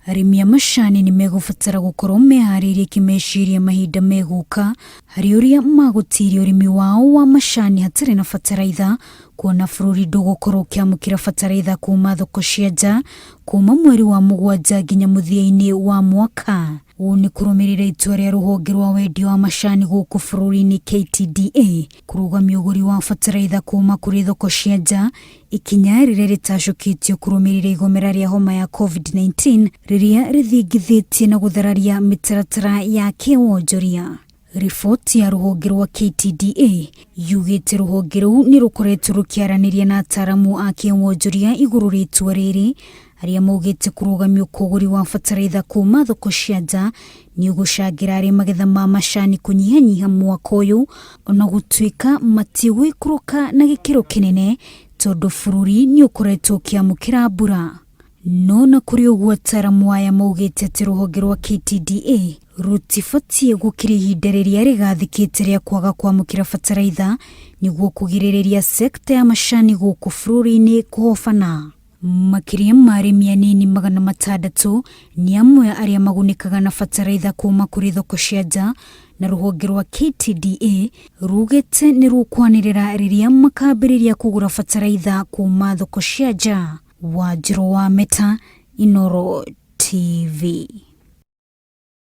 Arĩmi a macani nĩ megũbatara gũkorwo meharĩirie kĩmeciria mahinda megũka harĩ ũrĩa magũtiria ũrĩmi wao wa macani hatarĩ na bataraitha, kuona bũrũri ndũgũkorwo ũkĩamũkĩra bataraitha kuma thoko cia nja kuma mweri wa mũgwanja nginya mũthia-inĩ wa mwaka. Ũũ nĩ kũrũmĩrĩra itua rĩa rũhonge rwa wendia wa macani gũkũ bũrũri-inĩ KTDA kũrũgamia ũgũri wa bataraitha kuma kũrĩ thoko cia nja, ikinya rĩrĩa rĩtacũkĩtio kũrũmĩrĩra igomera rĩa homa ya COVID-19 rĩrĩa rĩthingithĩtie na gũthararia mĩtaratara ya kĩwonjoria. Riboti ya rũhonge rwa KTDA yugĩte rũhonge rũu nĩ rũkoretwo rũkĩaranĩria na ataaramu a kĩwonjoria igũrũ rĩa itua rĩrĩ, arĩa maugĩte kũrũgamio kwa ũgũri wa bataraitha kuma thoko cia nja nĩ ũgũcangĩra harĩ magetha ma macani kũnyihanyiha mwaka ũyũ, ona gũtuĩka matigũikũrũka na gĩkĩro kĩnene tondũ bũrũri nĩ ũkoretwo ũkĩamũkĩra mbura. No na kũrĩ ũguo ataaramu aya maugĩte atĩ rũhonge rwa KTDA rũtibatiĩ gũkĩria ihinda rĩrĩa rĩgathĩkĩte rĩa kwaga kwamũkĩra bataraitha nĩguo kũgirĩrĩria sekta ya macani gũkũ bũrũri-inĩ kũhobana. Makĩria ma arĩmi anini 600 nĩ amwe arĩa magunĩkaga na bataraitha kuma kũrĩ thoko cia nja, na rũhonge rwa KTDA rugĩte nĩ rũkwanĩrĩra rĩrĩa makambĩrĩria kũgũra bataraitha kuma thoko cia nja. Wanjirũ wa Meta, Inooro TV.